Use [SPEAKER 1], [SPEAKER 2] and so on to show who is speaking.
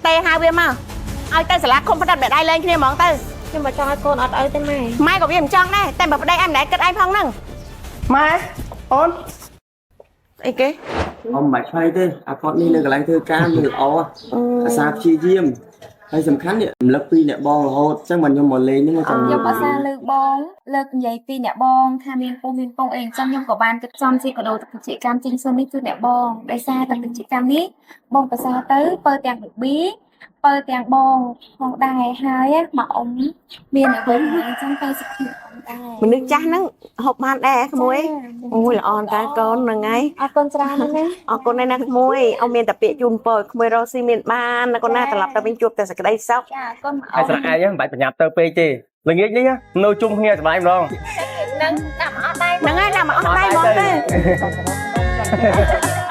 [SPEAKER 1] ទេហៅវាមកឲ្យទៅសាលាឃុំផ្ដិតបែដៃលែងគ្នាហ្មងទៅ
[SPEAKER 2] ខ្ញុំបើចង់ឲ្យកូនអត់ឲ្យទេម៉ែ
[SPEAKER 1] ម៉ែក៏វាមិនចង់ដែរតែបើប្តីឯងមិនដែលគិតឯងផងហ្នឹង
[SPEAKER 3] ម៉ែអូន
[SPEAKER 1] អីគេ
[SPEAKER 4] អមមិនបាច់ភ័យទេអាគាត់នេះនៅកន្លែងធ្វើការមានល្អអាសាព្យាយាមហើយសំខាន់នេះរំលឹកពីអ្នកបងរហូតអញ្ចឹងមិនខ្ញុំមកលេងហ្នឹងចាំ
[SPEAKER 5] ខ្ញុំអត់សាលើកបងលើកនិយាយពីអ្នកបងថាមានពូមានពងអីអញ្ចឹងខ្ញុំក៏បានគិតចំជាកដោទឹកតិចកម្មចេញសុននេះគឺអ្នកបងដោយសារទឹកតិចកម្មនេះបងប្រសាទៅបើទាំងប៊ីបើទាំងបងផងដែរហើយមកអ៊ំមានអ្វីអញ្ចឹងទៅសុខភាពអ៊ំដែរ
[SPEAKER 1] មនុស្សចាស់ហ្នឹងហូបបានដែរក្មួយអូយល្អតាកូនហ្នឹងហើយ
[SPEAKER 5] អរគុណច្រើនណាស់ណា
[SPEAKER 1] អរគុណណាស់ណាក្មួយអមមានតែពាក្យជូនពរក្មួយរស់ស៊ីមានបានណាកូនណាត្រឡប់ទៅវិញជួបតែសេចក្តីសុខ
[SPEAKER 5] ចាអរគុណមកអ៊
[SPEAKER 3] ហើយ
[SPEAKER 5] ំ
[SPEAKER 3] ស្រៈឯងមិនបាច់ប្រញាប់ទៅពេកទេល្ងាចនេះនៅជុំគ្នាសប្បាយម្ដង
[SPEAKER 5] នឹងដាក់មកអត់ដែរ
[SPEAKER 1] ហ្នឹងហើយដាក់មកអស់ដៃហ្មងទៅ